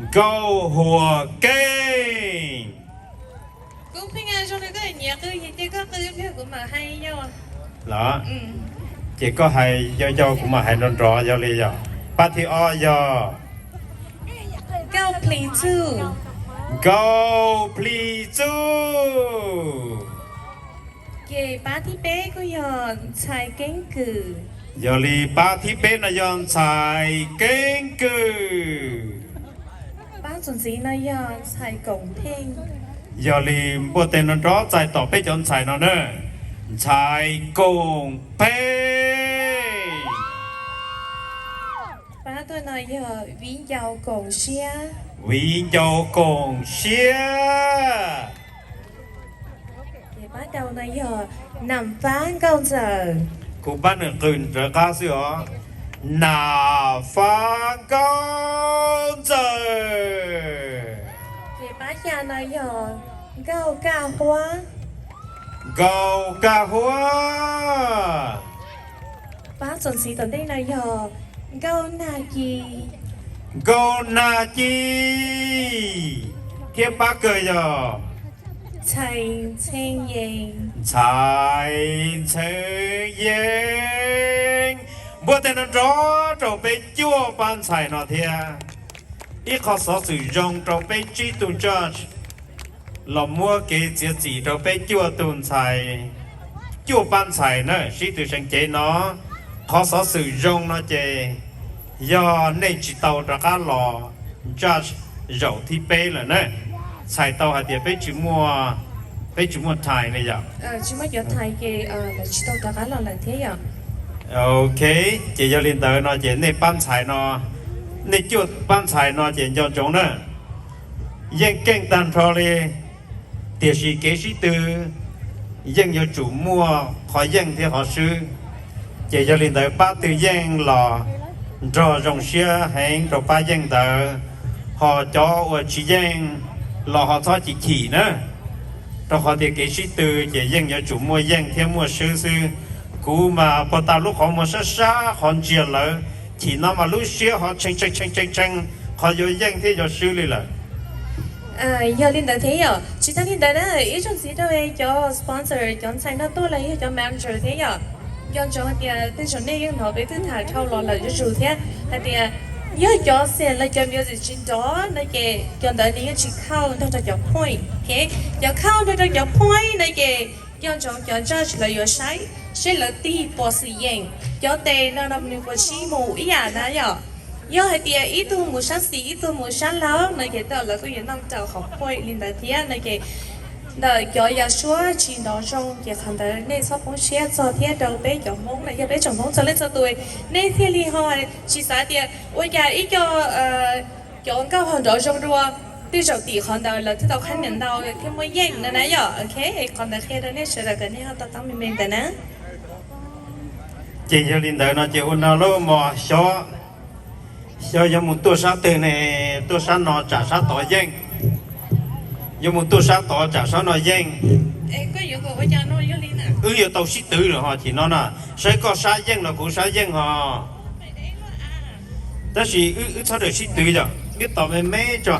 Nkauj Huas Keej. Kuv pheej zoo li koj nyiam qw ces koj qw ib pliag kuv mam hais yog. Los, ces koj hais yog yog kuv mam hais nrov nrov yog li yog. Pab thib ob yog Nkauj Plis Txuj. Nkauj Plis Txuj. Ces pab thib peb kuj yog Ntxhais Keeb Kwm. Yog li pab thib peb no yog Ntxhais Keeb Kwm. Pab txuas ntxiv no yog Ntxhais Koom Pheej. Yog li npuaj teg nrov nrov txais tos peb cov ntxhais no na. Ntxhais Koom Pheej. Pab tuaj no yog Viv Ncaus Koom Siab. Viv Ncaus Koom Siab. Ces pab rau no yog Nam Fab Nkauj Ntxawm. Kuv pab nws qw rawv qab xwb os. Nam Fab Nkauj Ntxawm. Ces pab xya no yog Nkauj Kaj Huab. Nkauj Kaj Huab. Pab txuas ntxiv tom ntej no yog Nkauj Nag Ci. Nkauj Nag Ci. Thiab pab kawg yog Ntxhais Ntxhee Yees. Ntxhais Ntxhee Yees. Npuaj teg nrov nrov rau peb cuaj pab ntxhais no thiab. Ib qho xov xwm zoo rau peb tsib tug judge los muab kev txiav txim rau peb cuaj tug ntxhais, cuaj pab ntxhais na sib tw seev cev no. Qhov xov xwm zoo no ces yog nej tsis tau rov qab los judge zaum thib peb lawm na. Txhais tau hais tias peb tsis muaj, peb tsis muaj time ne yom. Tsis muaj cov time ces lawv tsis tau rov qab los lawm thiab yom. Ok, ces yog li ntawd no ces nej pab ntxhais no, nej cuaj pab ntxhais no ces nco ntsoov na, yeej keej tag nrho li, tiam sis kev sib tw yeej yuav tsum muaj qhov yeej thiab qhov swb. Ces yog li ntawd pab twg yeej los nrog zoo siab heev rau pab yeej ntawd, ho cov uas tsis yeej los ho txhob chim chim na, rau qhov tias kev sib tw ces yeej yuav tsum muaj yeej thiab muaj swb xwb. Kuv mas puag ta lub qhov muag sab sab qhov ntsia lawv, chim no mas lub siab ho tshee tshee tshee tshee tshee qhov yuav yeej thiab yuav swb li lawm. Yog li ntawd thiab yom, tsis tas li ntawd na, ib zaug ntxiv rau cov sponsor, cov ntxhais no tuaj los yog cov manager thiab yom. Nco ntsoov hais tias tej zaum nej yeej hnov peb twb tham dhau los lawm zuj zus thiab hais tias yog cov xiam los cov music tsis nrov no ces cov ntawd nws yeej tsis count nrog rau cov point. Ok, cov count nrog rau cov point no ces nco ntsoov cov judge lawv yuav saib seb lawv tig puas xim yeem. Cov tes no no nws puas sib mus ib yam na yom. Yog hais tias ib tug mus sab xis ib tug mus sab laug no ces tej zaum lawv kuj yuav noj rau qhov point li ntawd thiab no ces ntawm cov yam suab tsis nrov zoo ces qhov ntawd nej txhob poob siab txog thiab rau peb cov Hmoob los yog peb tsoom Hmoob txhua leej txhua tus, nej thiaj li ho tsis xav tias ua cas ib co cov nkauj ho nrov zoo dua, tej zaum tim qhov ntawd lawv twb tau qhab niam ntau thiab muaj yeej no na yom. Ok, qhov ntawd qhia rau nej sawv daws kom nej ho to taub me me ntawd na. Ces yog li ntawd no ces ua no lauj mog, xyov, xyov yuav mus tuaj sab twg ne, tuaj sab no tsam sab tod yeej, yuav mus tuaj sab tod tsam sab no yeej. Wb yuav tau sib twv lawm ho chim no na, saib koj sab yeej los kuv sab yeej ho. Tab sis wb txhob daws sib twv yom, wb tos me me tso.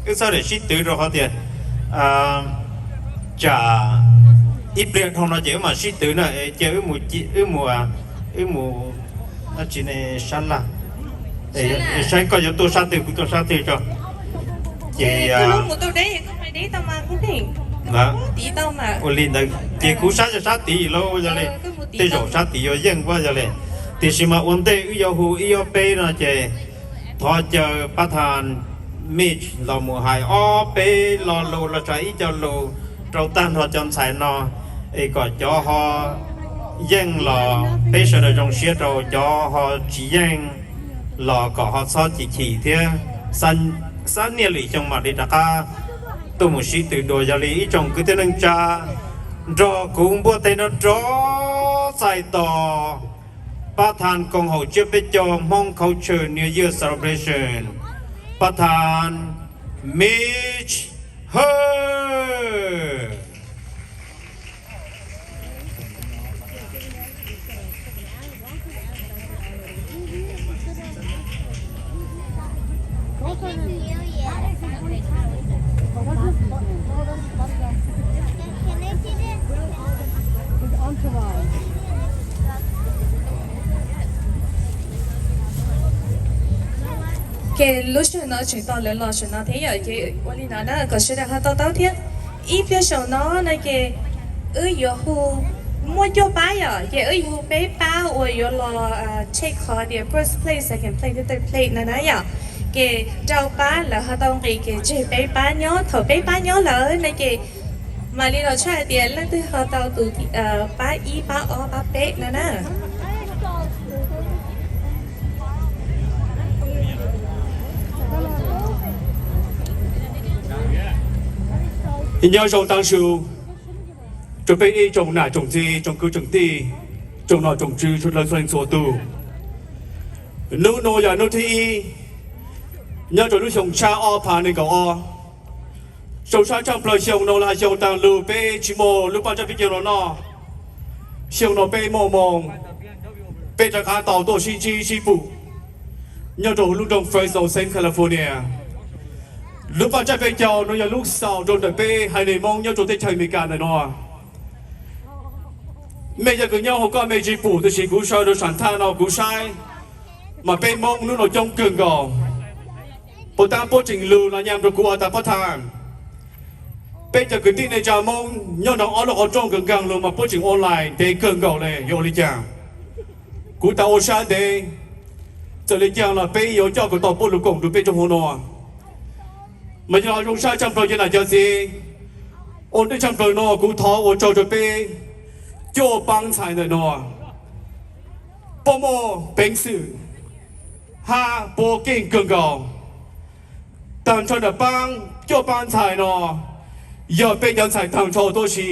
Wb txhob daws sib twv rau qhov tias tsam ib pliag dhau no ces wb mam sib twv na, cia wb mus, wb mus, wb mus dab tsi ne, sab laj. Saib koj yuav tuaj sab twg kuv tuaj sab twg tso. Ces ua li ntawd ces kuv sab yog sab tid lauj, yog li tej zaum sab tid yuav yeej ua yog li. Tiam sis mas ua ntej wb yuav hu ib ob peb no ces thov caw pab thas Mij los mus hais ob peb lo lus los txog ib co lus rau tag nrho cov ntxhais no es kom cov ho yeej los peb sawv daws zoo siab rau, cov ho tsis yeej los kom ho txhob chim chim thiab xab niaj lwm xyoo mam li rov qab tuaj mus sib tw dua. Yog li ib tsoom kwv tij neej tsa, nrog kuv npuaj teg nrov nrov txais tos pab thas koom haum tsiab peb caug Hmoob Culture New Year Celebration, pab thas Mij Hawj. Ces lub sij hawm no tseem tos lawv los saum no thiab yom, ces ua li no na kom sawv daws ho to taub thiab. Ib pliag saum no no ces wb yuav hu, muaj cuaj pab yom, ces wb yuav hu peb pab uas yuav los take qhov tias first place, second place thiab third place no na yom. Ces rau pab lawv ho tau nqis ces tseg peb pab nyob, thaum peb pab nyob lawm no ces mam li los tshaj hais tias leej twg ho tau tus pab ib, pab ob, pab peb no na. Nyob zoo tag su rau peb ib tsoom nam tsoom txiv, tsoom kwv tsoom tij, tsoom nom tsoom tswv txhua leej txhua tus. Hnub no yog hnub thib ib nyob rau lub xyoo tshaj ob phav nees nkaum ob. Zoo sab tshaj plaws xyoo no los xyoo taag lug peb tsis muaj lub paj tsab peb caug no noj. Xyoo no peb muaj moo, peb rov qab tau tuaj sib ntsib sib pum nyob rau lub nroog Fresno, Southern California. Lub paj tsab peb caug no yog lub xaus rau ntawm peb haiv neeg Hmoob nyob rau teb chaws Amelikas ntawm no. Mej yog kws nyob hauv koj mej tsis pum, tab sis kuv sawv rau saam thaj no kuv saib mas peb Hmoob hnub no coob kawg nkaus. Puas tab puab tseem lug los nyam rau kuv ua tas pab tham. Peb cov kwv tij neej tsa Hmoob nyob nrog ob lub qhov rooj kawg nkaag lug mas puab tseem online ntev kawg nkaus le, yuav ua li cas? Kuv tas ua sab ntev, txawm li cas los peb yuav coj kom tau puab lug koom rau peb rau hauv no. Mas yog zoo sab tshaj plaws cov nam cov txiv, ua ntej tshaj plaws no kuv thov ua tsaug rau peb cuaj paab ntxhais ntawm no, puab muaj peev xwm hab puab keej kawg nkaus. Taag nrho ntawm paab cuaj paab ntxhais no yog peb cov ntxhais taag nrho tuab si.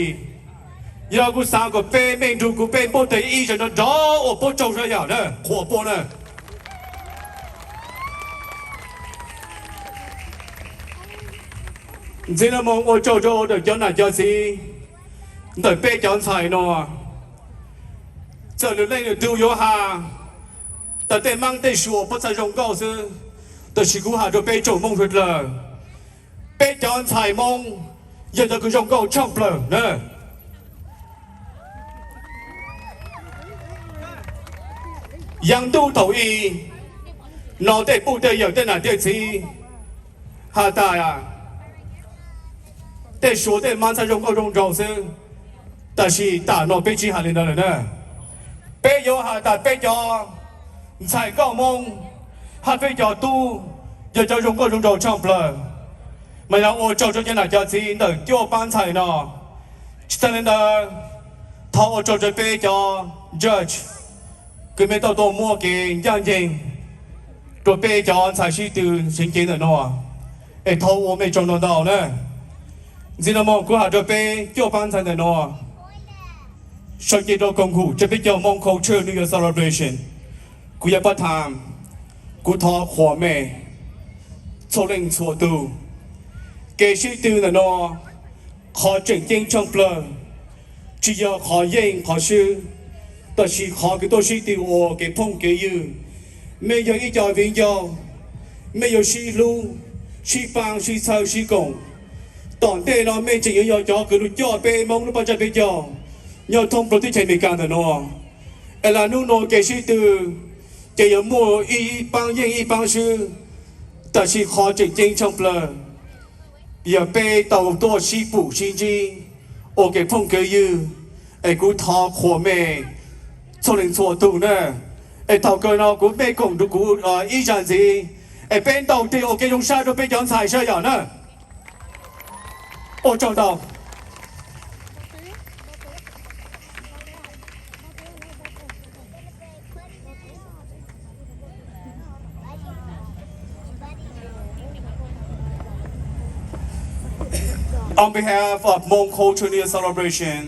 Yog kuv xaav kom peb mej nrug kuv peb npuaj teg ib zag nrov nrov ua puab tsaug zog yam na, qhuas puab na. Ntxiv no moog ua tsaug rau ntawm cov nam cov txiv ntawm peb cov ntxhais no. Txawm lwm leej lwm tug yuav has tas tej maab tej suav puab txhaj zoo nkauj xwb, tab sis kuv has rau peb tsoom Moob suav dlawg, peb cov ntxhais Moob yog cov kws zoo nkauj tshaaj plawg na. Yav ntuj thaum i no tej puj tej yawm tej nam tej txiv has tas tej suav tej maab txhaj zoo nkauj zoo nraug xwb, tab sis tam no peb tsis has li ntawd lawm na. Peb yuav has tas peb cov ntxhais nkauj Moob hab peb cov tub yog cov zoo nkauj zoo nraug tshaaj plawg. Mas yog ua tsaug rau cov nam cov txiv ntawm cuaj paab ntxhais no. Tsis taag li ntawd, thov ua tsaug rau peb cov judge kws mej tau tuaj muab kev ncaaj nceeg rau peb cov ntxhais sib tw seev cev ntawm no, es thov ua mej tsaug ntau ntau na. Ntxiv no moog kuv has rau peb cuaj paab ntxhais ntawm no, sau cia rau koom hum rau peb cov Hmong Cultural New Year Celebration. Kuv yog pab tham, kuv thov qhuas mej txhua leej txhua tug. Kev sib tw ntawm no, qhov tseem ceeb tshaaj plawg tsis yog qhov yeej qhov swb, tab sis qhov kws tuaj sib tw ua kev phooj kev ywg. Mej yog ib co viv ncaus, mej yuav sib hlub, sib paab, sib txhawb, sib koom. Tom ntej no mej tseem yuav yog cov kws lug coj peb Moob lub paj tsab peb caug nyob thoob plaws teb chaws Amelikas ntawm no. Es lawm hnub no kev sib tw ces yuav muaj ib paab yeej ib paab swb, tab sis qhov tseem ceeb tshaaj plawg yog peb tau tuaj sib pum sib ntsib ua kev phooj kev ywg. Es kuv thov qhuas mej txhua leej txhua tug na. Es thaum kawg no kuv mej koom rau kuv ib zag ntxiv, es peb ntaus tes ua kev zoo sab rau peb cov ntxhais sab yom na. Ua tsaug ntau. On behalf of Hmong Cultural New Year Celebration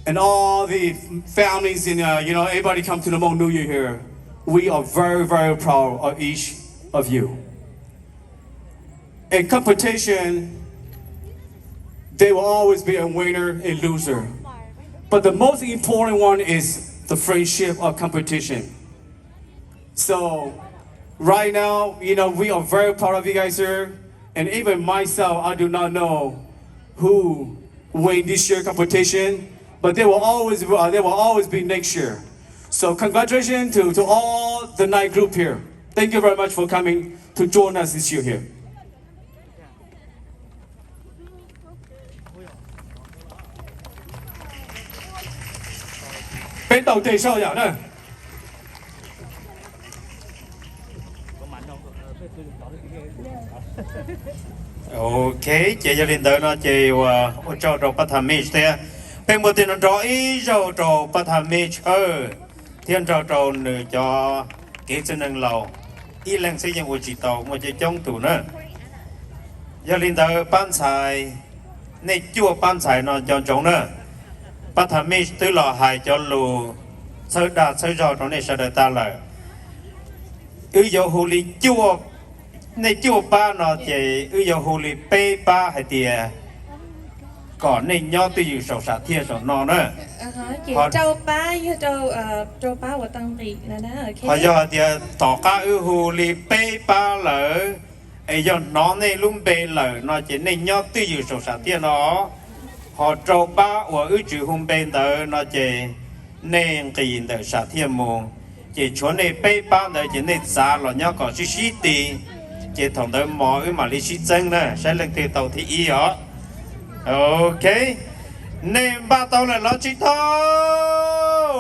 and all the families and, uh, you know, everybody come to the Hmong New Year here, we are very, very proud of each of you. In competition, there will always be a winner and loser. But the most important one is the friendship of competition. So right now, you know, we are very proud of you guys here. And even myself, I do not know who win this year competition, but there will always, uh, there will always be next year. So congratulations to, to all the nine group here. Thank you very much for coming to join us this year here. Peb tau tes sau yam na. Ok, ces yog li ntawd no ces ua tsaug rau pab Tha Mej thiab. Peb muaj tej no nrog ib zaug rau pab Tha Mej Chawj thiab nrog rau nws cov kev txwj neeg laus, ib leeg xwb yeej ua tsis tau, muaj coob coob tus na. Yog li ntawd pab ntxhais, nej cuaj pab ntxhais no nco ntsoov na, pab Tha Mej twb los hais cov lus txhawb dag txhawb zog rau nej sawv daws tag lawm. Wb yuav hu li cuaj, nej cuaj pab no ces wb yuav hu li peb pab hais tias kom nej nyob twj ywm saum sam thiaj saum no na. Ho yog hais tias tom qab wb hu li peb pab lawm, es yog hnov nej lub npe lawm no ces nej nyob twj ywm saum sam thiaj no. Ho rau pab uas wb tsis hu npe ntawd no ces nej nqis ntawm sam thiaj mus. Ces tshuav nej peb pab ntawd ces nej txav los nyob kom sib sib ti, ces thaum ntawd mov wb mam li sib txeeb na, saib leej twg tau thib ib os. Ok, nej npaj tau lawm los tsis tau?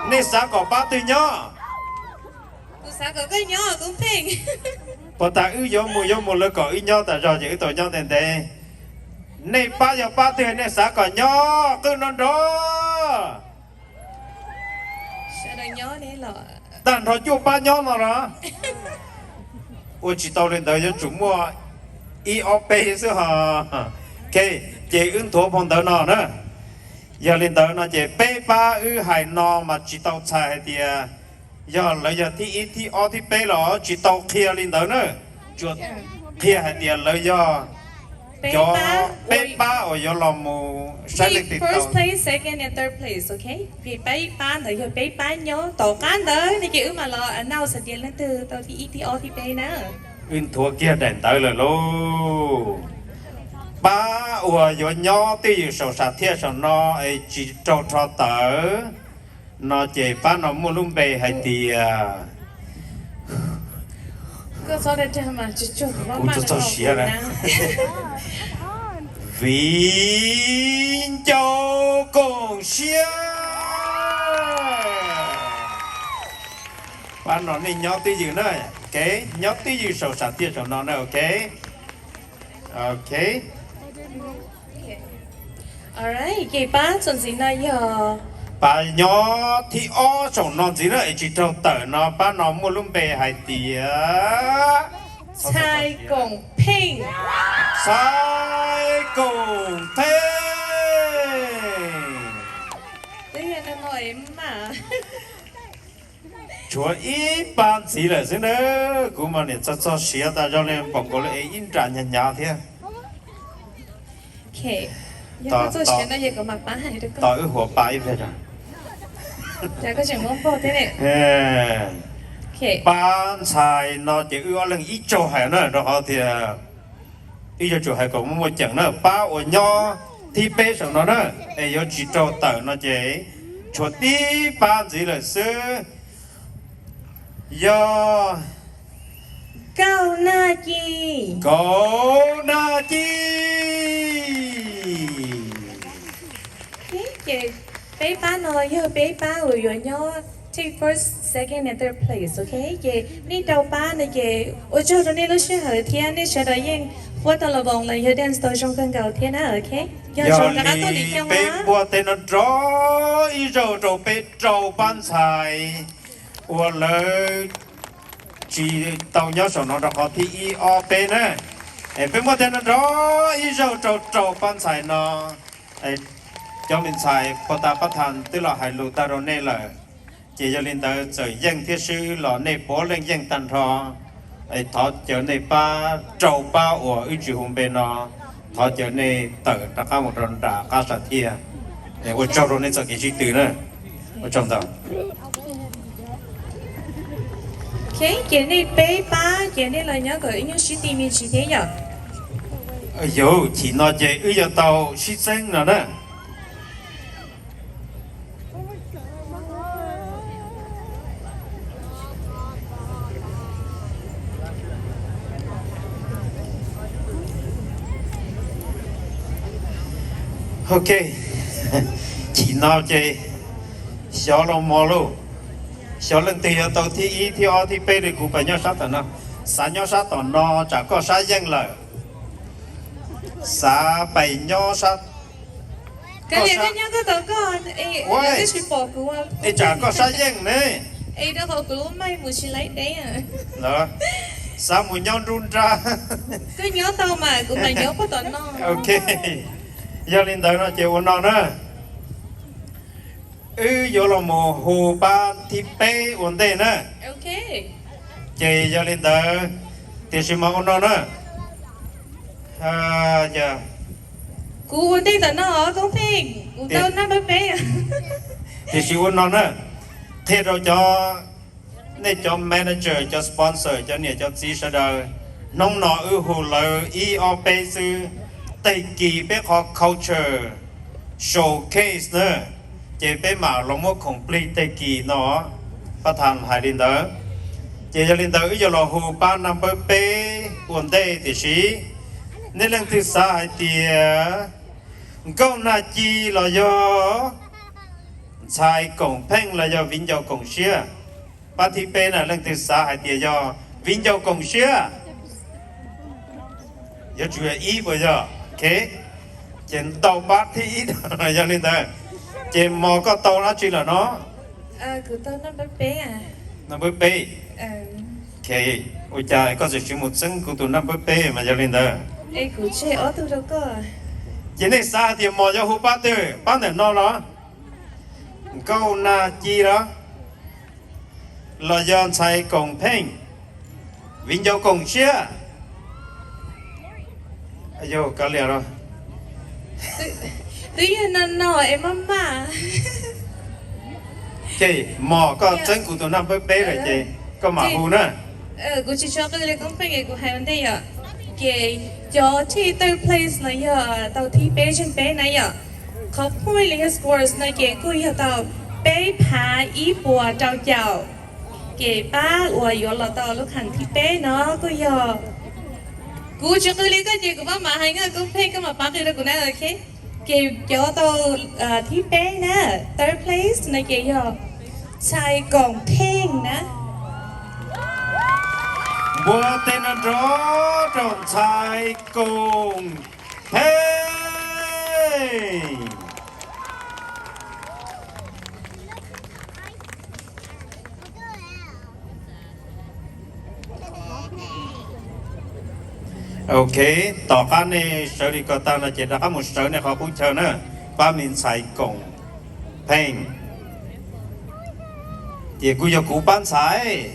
Nej xav kom pab twg nyob? Puas tas wb yuav mus yuav mus lawv kom wb nyob tas zog ces wb tau nyob ntev ntev. Nej pab yog pab twg nej xav kom nyob qwj nrov nrov? Tag nrho cuaj pab nyob no los? Ua tsis tau li ntawd, yuav tsum muaj ib ob peb xwb ho. Ok, ces wb nthuav phau ntawv no na. Yog li ntawd no ces peb pab wb hais no mas tsis tau txhais hais tias yog lawv yog thib ib thib ob thib peb los tsis tau qhia li ntawd na. Tsuas qhia hais tias lawv yog cov peb pab uas yuav los mus saib leej twg tau. Peb pab ntawd yog peb pab nyob, tom qab ntawd no ces wb mam los announce hais tias leej twg tau thib ib thib ob thib peb na. Wb nthuav kiag daim ntawv lawm lauj. Pab uas yuav nyob twj ywm saum sam thiaj saum no es tsis raug rho tawm no ces pab no muaj lub npe hais tias, kuv txog txog siav na, Viv Ncaus Koom Siab. Pab no nej nyob twj ywm na, ok, nyob twj ywm saum sam thiaj saum no na, ok. Ok. Alright, ces pab txuas ntxiv no yog, pab nyob thib ob saum no ntxiv na es tsis raug tawm no, pab no muaj lub npe hais tias Txhais Koom Pheej. Txhais Koom Pheej. Twb yog no no es mas tshuav ib pab ntxiv lawm xwb na. Kuv mas niam txog txog siav tas zog li npaum nkaus li es ib nram hnyav hnyav thiab. Tos wb huam pa ib pliag. Pab ntxhais no ces wb ob leeg ib tsaug hais na, rau qhov tias wb yuav tsum hais kom muaj muaj ceem na. Pab uas nyob thib peb saum no na, es yuav tsis raug tawm no ces tshuav tib pab ntxiv lawm xwb. Yog Kaum Naj Ci. Kaum Naj Ci. Ces peb pab no yog peb pab uas yuav nyob take first, second and third place, ok. Ces nej rau pab no ces ua tsaug rau nej lub sij hawm thiab nej sawv daws yeej fuab tau los voos los yog dance tau zoo kawg nkaus thiab na, ok. Yog zoo rov qab tuaj li xyoo peb muaj tej no nrog ib zaug rau peb rau pab ntxhais uas lawv tsis tau nyob saum no rau qhov thib ib ob peb na. Es peb muaj tej no nrog ib zaug rau rau pab ntxhais no. Cov me ntxhais, puag ta pab Thas twb los hais lus tag rau nej lawm, ces yog li ntawd txawm yeej thiab swb los nej puav leej yeej tag nrho. Thov caw nej pab rau pab uas wb tsis hu npe no, thov caw nej tawm rov qab mus rau nram qab sam thiaj. Ua tsaug rau nej txoj kev sib tw na. Ua tsaug ntau. Ok, ces nej peb pab ces nej los nyob kom wb nyuaj sib ti me ntsis thiab yom. Yauv, chim no ces wb yuav tau sib txeeb no na. Ok, chim no ces xyov los mog lauj. Xyov leej twg yuav tau thib ib, thib ob, thib peb li. Kuv pais nyob sab tom no, xav nyob sab tom no, tsam koj sab yeej lawm. Xav pais nyob sab, koj sab, es tsam koj sab yeej ne. Xav mus nyob nruab nrab. Ok, yog li ntawd no ces ua no na, wb yuav los mus hu pab thib peb ua ntej na. Ces yog li ntawd, tiam sis mas ua no na, kuv ua ntej tom no, Koob Pheej, kuv tau naj npawb peb. Tiam sis ua no na, qhia rau cov, nej cov manager, cov sponsor, cov niam cov txiv sawv daws, hnub no wb hu lawv ib ob peb xwb, tag kis peb qhov culture showcase na, ces peb mam los muab khoom plig tag kis no. Pab tham hais li ntawd. Ces yog li ntawd wb yuav los hu pab naj npawb peb ua ntej, tiam sis nej leej twg xav hais tias Nkauj Nag Ci los yog Ntxhais Koom Pheej los yog Viv Ncaus Koom Siab? Pab thib peb na, leej twg xav hais tias yog Viv Ncaus Koom Siab? Yuav tsum yog ib puas yog? Ok, ces tau pab thib ib. Yog li ntawd, ces Mos, koj tau dab tsi lawm no? Naj npawb peb. Ok, ua cas koj txawm tsis mus txeeb kuv tus naj npawb peb mas yog li ntawd? Ces nej xav hais tias Mos yuav hu pab twg? Pab ntawm no los? Nkauj Nag Ci los? Los yog Ntxhais Koom Pheej, Viv Ncaus Koom Siab? Yog kav liam los? Twb yog no no es maj maj. Ces Mos, koj txeeb kuv tus naj npawb peb lawm ces koj mam hu na. Kuv tsis tshua qw li Koob Pheej, kuv hais ua ntej yom. Ces cov thij third place no yog tau thib peb zeeg peb na yom. Qhov point los yog scores no ces kuj yog tau peb phav ib puas rau caum. Ces pab uas yuav los tau lub kheem thib peb no kuj yog, kuv tsis qw li koj ces kuv pab mam hais na, Koob Pheej koj mam pab qw rau kuv na, ok. Ces cov tau thib peb na, third place no ces yog Ntxhais Koom Pheej na. Npuab tes nrov nrov rau Ntxhais Koom Pheej. Ok, tom qab nej sawv li ko tag no ces rov qab mus sawv nej qhov qub chaw na, pab me ntxhais Koom Pheej. Ces kuj yog kuv pab ntxhais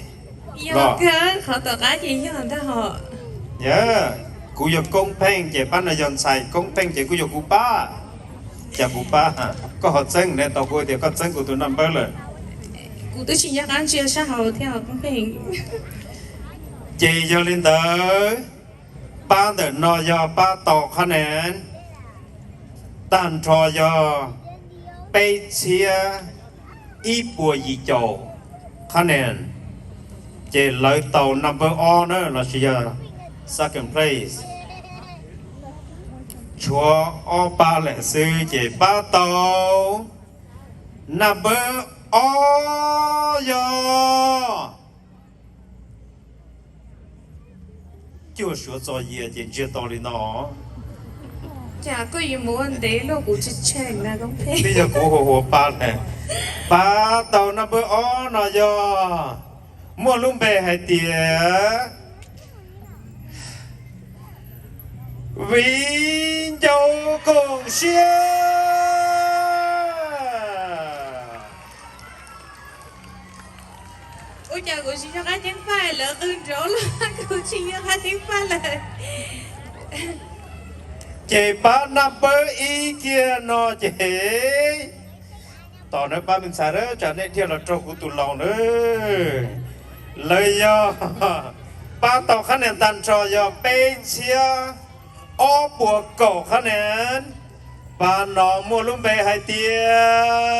los? Qhov tom qab ces yog ntag hos. Kuv yog Koob Pheej ces pab no yog ntxhais Koob Pheej ces kuj yog kuv pab. Cas kuv pab, koj ho txeeb ne, tau kuv tias koj txeeb kuv tus naj npawb lawm. Kuv twb tsis nco qab ntsia sab hauv thiab Koob Pheej. Ces yog li ntawd, pab ntawm no yog pab tau qhab nees tag nrho yog peb txhiab ib puas yim caum qhab nees, ces lawv tau number ob na lossis yog second place. Tshuav ob pab lawm xwb ces pab tau number ob yog Cuaj Suav Txos Yias ces ntsiag to li no. Cas koj yuav mus ua ntev luaj, kuv tsis tsheej na Koob Pheej. Twb yog kuv hu hu pab lawm. Pab tau number ob no yog muaj lub npe hais tias Viv Ncaus Koom Siab. Ua cas kuv tsis nco qab ceeb faj, lawv qw nrov luaj, kuv tsis nco qab ceeb faj lawm. Ces pab naj npawb ib kiag no ces, tos nawb pab me ntxhais, tsam nej dhia los raug kuv tus laus na. Lawv yog pab tau qhab nees tag nrho yog peb txhiab ob puas kaum qhab nees. Pab no muaj lub npe hais tias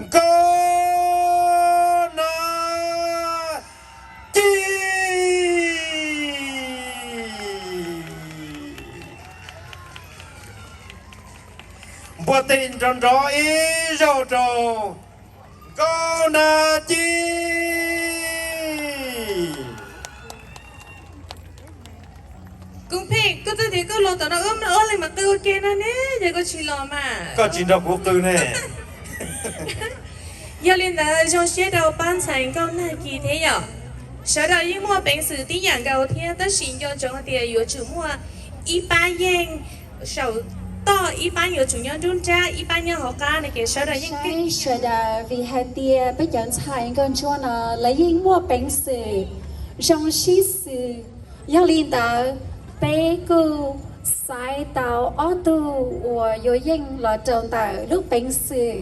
Nkauj Nag Ci. Tig nrov nrov ib zaug rau Nkauj Nag Ci. Koj txawj tias koj los tom no wb mloog ob leeg mam qw ua ke no ne, yog koj tsis los mas koj tsis nrog kuv qw ne. Yog li ntawd zoo siab rau pab ntxhais Nkauj Nag Ci thiab yom. Sawv daws yeej muaj peev xwm tib yam nkaus thiab, tab sis nco ntsoov hais tias yuav tsum muaj ib pab yeej saum toj, ib pab yuav tsum nyob nruab nrab, ib pab nyob hauv qab no ces sawv daws yeej, sawv daws, vim hais tias peb cov ntxhais nkauj ntsuab no lawv yeej muaj peev xwm zoo sib xws. Yog li ntawd, peb kuj xaiv tau ob tug uas yuav yeej los rau ntawm lub peev xwm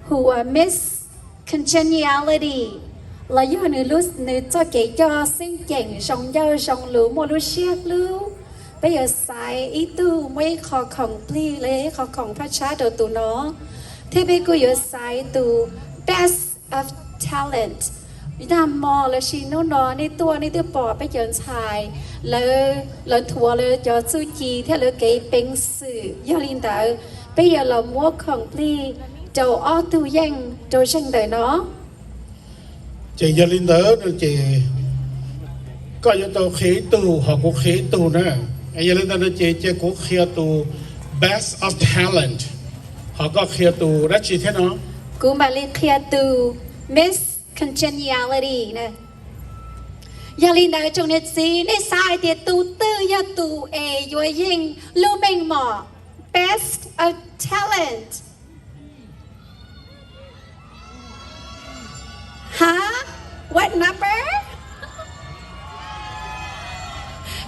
hu ua Miss Congeniality, los yog nws, nws txoj kev coj xeeb ceem zoo ncauj zoo lus muaj lub siab hlub. Peb yuav xaiv ib tug muaj ib qho khoom plig los yog ib qho khoom phaj tshab rau tus no, thiab peb kuj yuav xaiv tus Best of Talent. Nag hmo los sis hnub no nej tuaj nej twb pom peb cov ntxhais lawv, lawv nthuav lawv cov txuj ci thiab lawv kev peev xwm. Yog li ntawd, peb yuav los muab khoom plig rau ob tug yeej rau zeeg ntawm no. Ces yog li ntawd no ces koj yuav tau qhia ib tug ho kuv qhia ib tug na. Yog li ntawd no ces cia kuv qhia tus Best of Talent, ho koj qhia tus dab tsi thiab no? Kuv mam li qhia tus Miss Congeniality na. Yog li ntawd tsoom niam txiv, nej xav hais tias tus twg yog tus es yuav yeej lub meej mom Best of Talent? Hah? What number?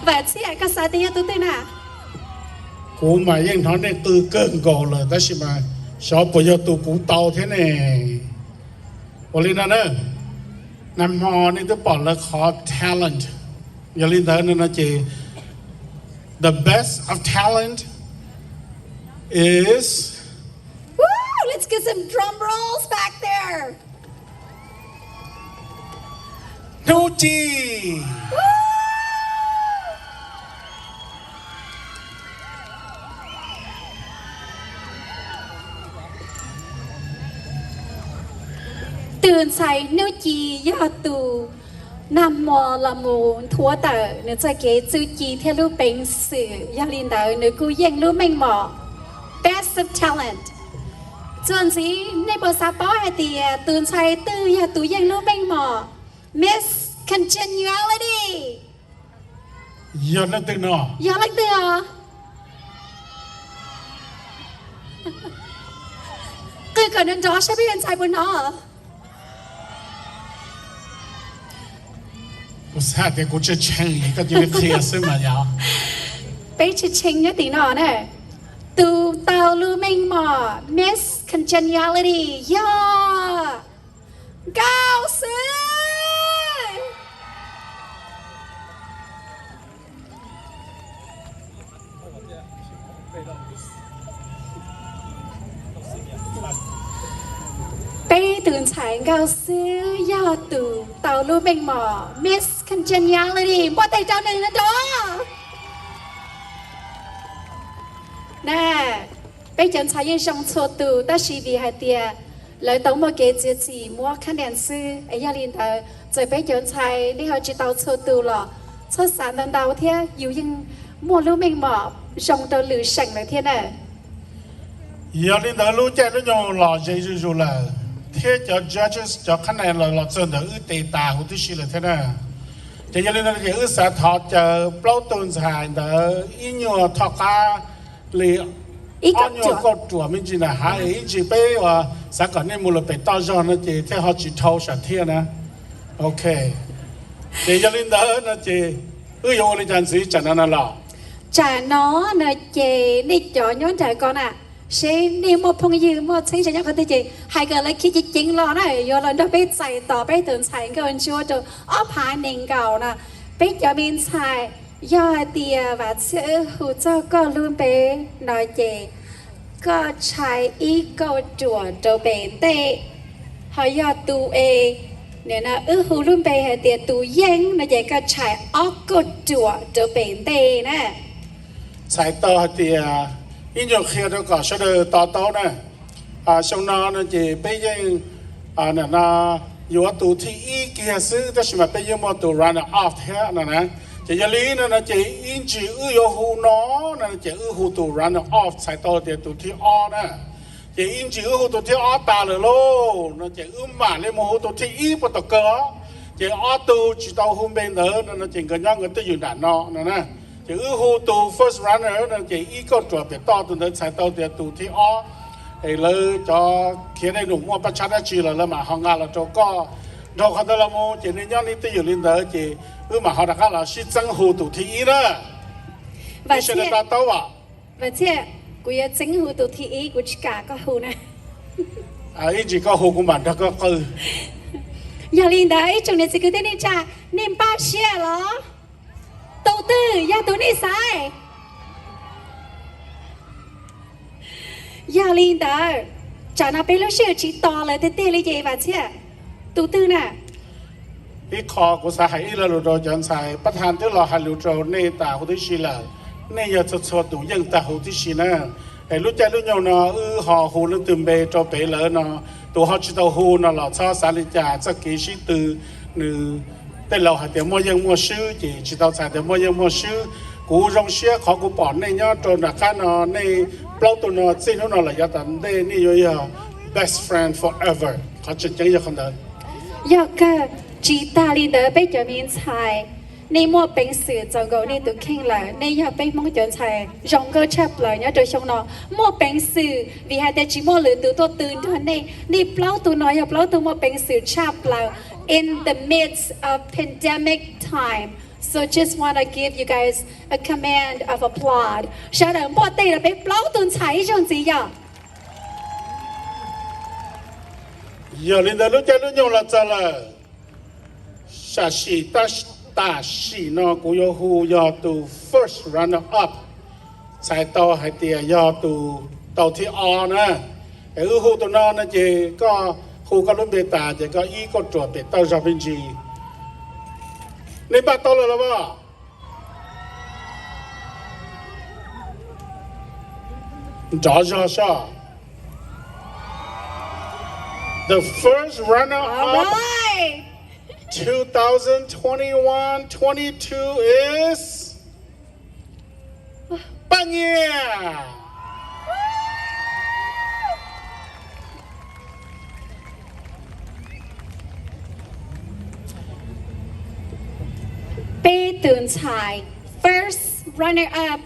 Vam Txhiaj, koj xav tias yog tus twg na? Kuv mas yeej hnov nej qw kawg nkaus lawm tab sis mas xyov puas yog tus kuv tau thiab ne. Ua li no na, nag hmo nej twb pom lawv qhov talent, yog li ntawd no no ces the best of talent is, woo, let's get some drum rolls back there. Hnub Ci. Tus ntxhais Hnub Ci yog tus nag hmo los mus nthuav tawm nws txoj kev txuj ci thiab lub peev xwm, yog li ntawd nws kuj yeej lub meej mom Best of Talent. Txuas ntxiv nej puas xav paub hais tias tus ntxhais twg yog tus yeej lub meej mom Miss Congeniality? Yog leej twg no? Yog leej twg os? Qw kom nrov nrov saib peb cov ntxhais puas hnov. Kuv xav tias kuv tshee tshee koj cia li qhia xwb mas yog. Peb tshee tshee nyob tim no na. Tus tau lub meej mom Miss Congeniality yog Nkauj Xwb. Peb tus ntxhais Nkauj Xwb yog tus tau lub meej mom Miss Congeniality, npuaj tes rau nws nrov. Na, peb cov ntxhais yeej zoo txhua tus tab sis vim hais tias lawv tau muaj kev txiav txim muab khab nees xwb es yog li ntawd txawm peb cov ntxhais nej ho tsis tau txhua tus los txhob xav ntau ntau thiab, yus yeej muaj lub meej mom zoo rau lwm seem lawm thiab na. Yog li ntawd lub caij lub nyoog los ze zuj zus lawm thiab cov judges cov khab nees los los txog ntawm wb tes tas huv tib si lawm thiab na. Ces yog li ntawd ces wb xav thov caw plaub tug ntxhais ntawd ib nyuag thoj qab li ob nyuag kauj ruam me ntsis na, hais ib ntsis peb uas xav kom nej mus lawm pem toj zog no ces thiaj ho tsis dhau sam thiaj na. Ok, ces yog li ntawd no ces wb yuav ua li cas ntxiv tsam no no los? Tsam no no ces nej cov nyob nram ko na, seb nej muaj phooj ywg muaj txheeb ze nyob qhov twg ces hais kom lawv khiav ceev ceev los na, yuav los nrog peb txais tos peb tus ntxhais Nkauj Ntsuab rau ob phav nees nkaum na. Peb cov me ntxhais, yog hais tias Vam Txhiaj wb hu txog koj lub npe no ces koj tshais ib kauj ruam rau pem ntej, ho yog tus es, nim no wb hu lub npe hais tias tus yeej no ces koj tshais ob kauj ruam rau pem ntej na. Txhais tau hais tias Ib nyuag qhia rau kom sawv daws to taub na, xyoo no no ces peb yeej no yuav tus thib ib kiag xwb, tab sis mas peb yeej muaj tus runner up thiab no na. Ces yog li no no ces ib ntsis wb yuav hu no no ces wb hu tus runner up txhais tau tias tus thib ob na. Ces ib ntsis wb hu tus thib ob tas lawm lauj no ces wb mam li mus hu tus thib ib puag tom kawg os. Ces ob tug tsis tau hu npe ntawd no no ces nkawd nyob nkawd twj ywm nram no no na. Ces wb hu tus first runner no ces ib kauj ruam pem toj tus ntawd txhais tau tias tus thib ob, es lawv cov khiav dej num muaj paj tshab dab tsi los lawv mam ho nqa los rau koj. Dhau qhov ntawd los mus ces nej nyob nej twj ywm li ntawd ces wb mam ho rov qab los sib txeeb hu tus thib ib na. Sawv daws to taub as. Vam Txhiaj, kuv yuav txeeb hu tus thib ib, kuv tsis kam koj hu na. Ib ntsis koj hu kuv mam nrog koj qw. Yog li ntawd ib tsoom niam txiv kwv tij neej tsa, nej npaj siab los? Tus twg yog tus nej xaiv? Yog li ntawd, tsam no peb lub sij hawm tsis tos lawm tiag tiag li ces Vam Txhiaj, tus twg na? Ib qho kuv xav hais ib lo lus rau cov ntxhais, pab thas twb los hais lus rau nej tas huv tib si lawm, nej yog txhua txhua tus yeej tag huv tib si na. Es lub caij lub nyoog no wb ho hu leej twg npe rau pem lawm no, tus ho tsis tau hu no los txhob xav li cas, txoj kev sib tw nws tej laus hais tias muaj yeej muaj swb ces tsis tau txhais tias muaj yeej muaj swb. Kuv zoo siab qhov kuv pom nej nyob rau nram qab no, nej plaub tug no txij hnub no los yav tom ntej nej yuav yog best friend forever. Qhov tseem ceeb yog qhov ntawd. Yog kawg, tsis tas li ntawd peb cov me ntxhais, nej muaj peev xwm txaus nkaus nej tus kheej lawm. Nej yog peb Hmoob cov ntxhais zoo nkauj tshaj plaws nyob rau xyoo no. Muaj peev xwm vim hais tias tsis muaj lwm tus tuaj tw nrog nej. Nej plaub tug no yog plaub tug muaj peev xwm tshaj plaws in the midst of pandemic time. So just wanna give you guys a command of applaud. Sawv daws npuaj teg rau peb plaub tug ntxhais ib zaug ntxiv yog. Yog li ntawd lub caij lub nyoog los txog lawm. Sam sim tam sim no kuv yuav hu yog tus first runner up, txhais tau hais tias yog tus tau thib ob na. Es wb hu tus no no ces koj hu koj lub npe tas ces koj ib kauj ruam pem toj zog me ntsis. Nej npaj tau lawm los as? Nrov zog soj. The first runner up two thousand twenty-one twenty-two is Paj Nyiaj. Peb tus ntxhais first runner up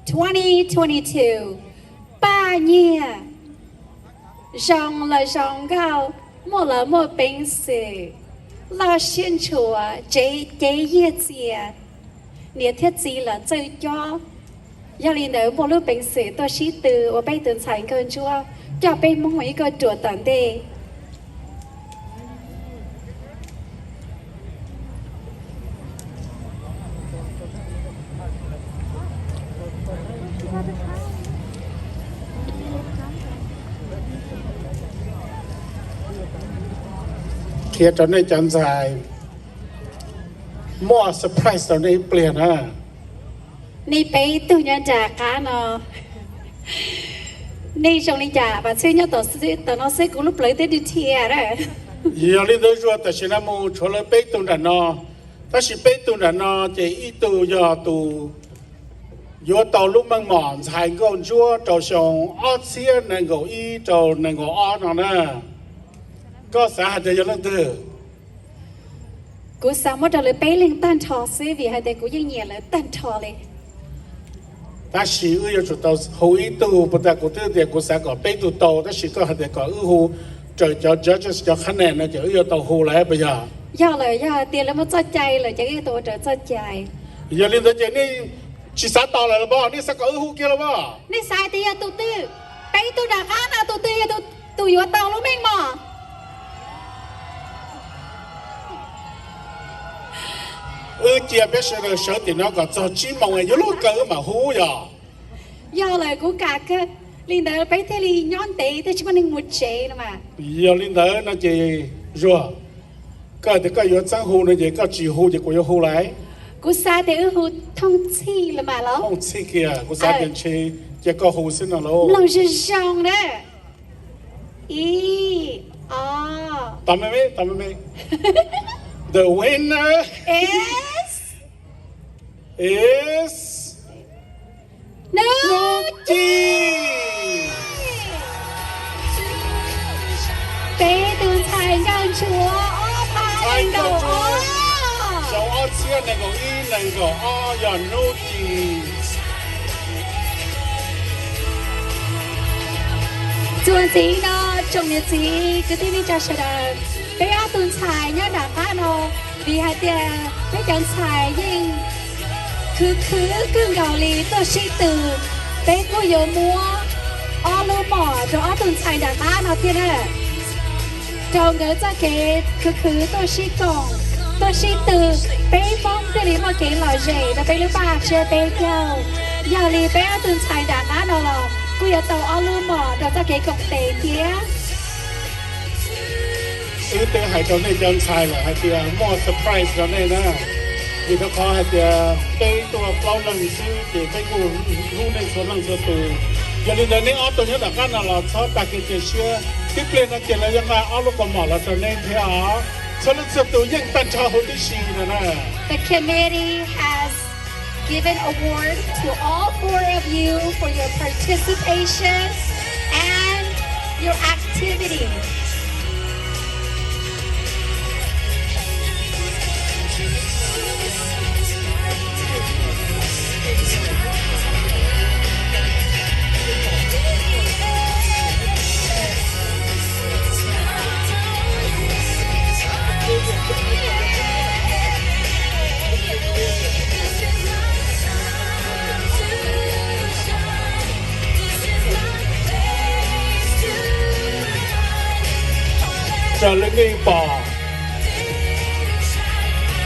twenty twenty-two, Paj Nyiaj. Zoo los zoo nkauj, muaj los muaj peev xwm, loj siab ntshua, tsev cev yiag txias, niam thiab txiv los txawj cob. Yog li ntawd muaj lub peev xwm tuaj sib tw ua peb tus ntxhais nkauj ntsuab, coj peb Hmoob mus ib kauj ruam tom ntej. Qhia rau nej cov ntxhais, muaj surprise rau nej ib pliag na. Nej peb tug nyob nram qab no, nej zoo li cas? Vam Txhiaj nyob tom no xwb kuv lub plawv twb dhia na. Yog li ntawd Zuag, tam sim no mus tshuav lawv peb tug nram no, tab sis peb tug nram no ces ib tug yog tus yuav tau lub meej mom ntxhais nkauj ntsuab rau xyoo ob txhiab nees nkaum ib rau nees nkaum ob no na. Koj xav hais tias yog leej twg? Kuv xav muab rau lawv peb leeg tag nrho xwb vim hais tias kuv yeej nyiam lawv tag nrho li. Tab sis wb yuav tsum tau hu ib tug, puas tas kuv twb tias kuv xav kom peb tug tau, tab sis koj hais tias kom wb hu raws cov judges cov qhab nes no ces wb yuav tau hu lawm puas yog? Yog lawm, yog tias lawv muaj txoj cai lawm ces wb yuav tau ua raws txoj cai. Yog li ntawd ces nej tsis xav tos lawm los mas, nej xav kom wb hu kiag los mas? Nej xav tias yog tus twg? Peb tug nram qab no tus twg yog tus yuav tau lub meej mom? Wb cia peb sawv daws sawv tim no kom txog tsib moos yuav luag kaw wb mam hu yog? Yog lawm, kuv kam kawg. Li ntawd peb thiaj li nyob ntev thiaj tsis muaj neeg mus tsev no mas. Yog li ntawd no ces Zuag, koj tias koj yuav txeeb hu no ces koj tsis hu ces kuv yuav hu lawm. Kuv xav tias wb hu thooj txhij los mas los? Thooj txhij kiag, kuv xav tias ntshe Ces koj hu xwb no lauj. Mloog zoo zoo na. Ib, ob. Tom me me, tom me me. The winner is, is Hnub Ci. Peb tus ntxhais nkauj ntsuag ob phav nees nkaum ob, xyoo ob txhiab nees nkaum ib nees nkaum ob yog Hnub Ci. Txuas ntxiv no, tsoom niam txiv kwv tij neej tsa sawv daws, peb ob tug ntxhais nyob nram qab no, vim hais tias peb cov ntxhais yeej khwv khwv kawg nkaus li tuaj sib tw, peb kuj yuav muab ob lub mom rau ob tug ntxhais nram qab no thiab na. Rau nkawd txoj kev khwv khwv tuaj sib koom, tuaj sib tw, peb Hmoob thiaj li muaj kev lom zem rau peb lub paj siab peb caug. Yog li peb ob tug ntxhais nram qab no los kuj yuav tau ob lub mom rau txoj kev koom tes thiab. Wb twb hais rau nej cov ntxhais lawm hais tias muaj surprise rau nej na, vim rau qhov hais tias peb tuaj plaub leeg xwb ces peb kuj hlub nej txhua leej txhua tus. Yog li ntawd nej ob tug nyob nram qab no los txhob tag kev cia siab, tib pliag no ces lawv yuav nqa ob lub kaus mom los rau nej thiab os. Txhua leej txhua tus yeej tag nrho huv tib si no na. The committee has given award to all four of you for your participation and your activity. Raws li nej pom,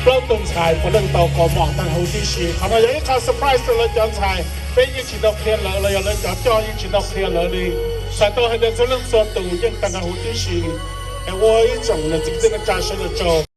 plaub tug ntxhais puav leej tau kaus mom tag huv tib si. Qhov no yog ib qho surprise rau lawv cov ntxhais, peb yeej tsis tau qhia lawv los yog lawv cov coj yeej tsis tau qhia lawv li. Txhais tau hais tias txhua leej txhua tus yeej tag nrho huv tib si. Es ua ib tsoom niam txiv kwv tij neej tsa sawv daws tsaug.